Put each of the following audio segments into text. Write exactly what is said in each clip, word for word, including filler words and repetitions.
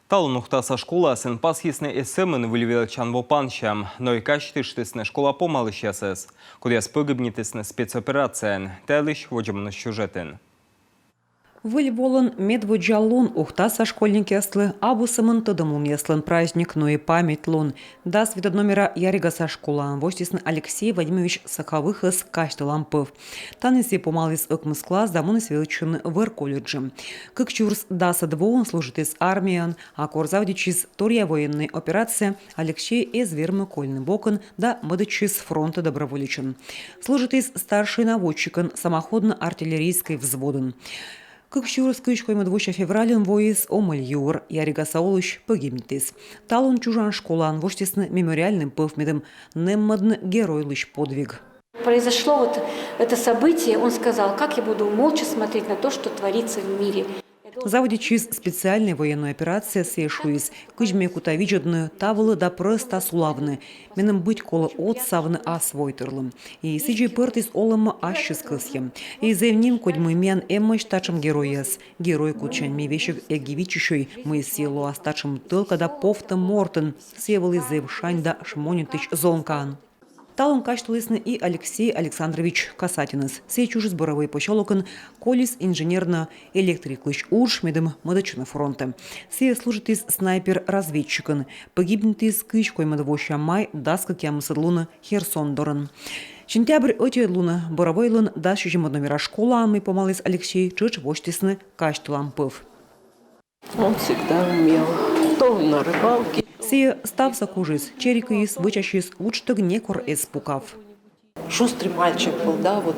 Талун Ухтаса школаын пасйисны эз сӧмын выль велӧдчан во пансям, но и казьтыштісны школа помалысьясӧс, кодъяс погибнитісны спецоперацияын. Та йылысь водзӧ миян сюжетын. Выль волӧн медводдза лун Ухтаса школьникъяслы абу сӧмын тӧдӧмлунъяслӧн праздник, но и память лун. Дас витӧд номера Яригаса школаын восьтісны Алексей Вадимович Соковыхӧс казьтылан пӧв. Тані сійӧ помаліс ӧкмыс класс да муніс велӧдчыны вӧр колледжӧ. Кык сюрс дасӧд воын служитіс армияын, а кор заводитчис торъя военнӧй операция, Алексей эз вермы кольны бокын да мӧдӧдчис фронтӧ доброволецӧн. Служитіс старший наводчикӧн самоходно-артиллерийскӧй взводын. Кык сюрс кызь коймӧд вося февральын воис омӧль юӧр, Яригаса олысь погибнитіс. Талун чужан школаын восьтісны мемориальнӧй пӧв, медым нэммӧдны геройлысь подвиг. Произошло вот это событие, он сказал: «Как я буду молча смотреть на то, что творится в мире?» Заводитчис специальнӧй военнӧй операция, сійӧ шуис: «Кыдз ме кута видзӧдны та вылӧ да прӧста сулавны. Меным быть колӧ отсавны ас войтырлы». И сідзи пӧртіс олӧмӧ ассьыс кӧсйӧм. И зэв нимкодь, мый миян эмӧсь татшӧм геройяс. Герой, кутшӧм ми весиг эг и виччысьӧй, мый сійӧ лоас татшӧм тӧлка да повтӧм мортӧн. Сійӧ вӧлі зэв шань да шмонитысь зонкаӧн. Талун казьтылісны и Алексей Александрович Касатинӧс. Сійӧ чужис Боровой посёлокын, колис инженернӧ-электриклысь удж, медым мӧдӧдчыны фронтӧ. Сійӧ служитіс снайпер-разведчикӧн. Погибнитіс кызь коймӧд вося май дас кӧкъямысӧд лунӧ Херсон дорын. Сентябрь ӧтиӧд лунӧ Боровойлӧн дас сизимӧд номера школаын, мый помаліс Алексей, тшӧтш восьтісны казьтылан пӧв. Он всегда умел. То на рыбалке. Сійӧ ставсӧ кужис: чери кыйис, вӧчасис, уджтӧг некор эз пукав. Шустрый мальчик был, да, вот.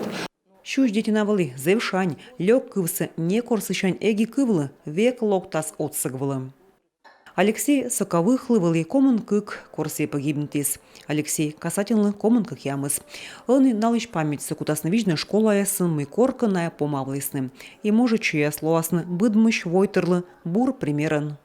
Сюсь детина вӧлі, зэв шань, лёк кывсӧ некор сысянь эг и кывлы, век локтас отсӧг вылӧ. Алексей Соковыхлы вӧлі комын кык, кор сійӧ погибнитіс. Алексей Касатинлы комын кӧкъямыс. Ӧні налысь памятьсӧ кутасны видзны школаясын, мый коркӧ найӧ помавлісны. И, может, сійӧяс лоасны быдмысь войтырлы бур примерӧн.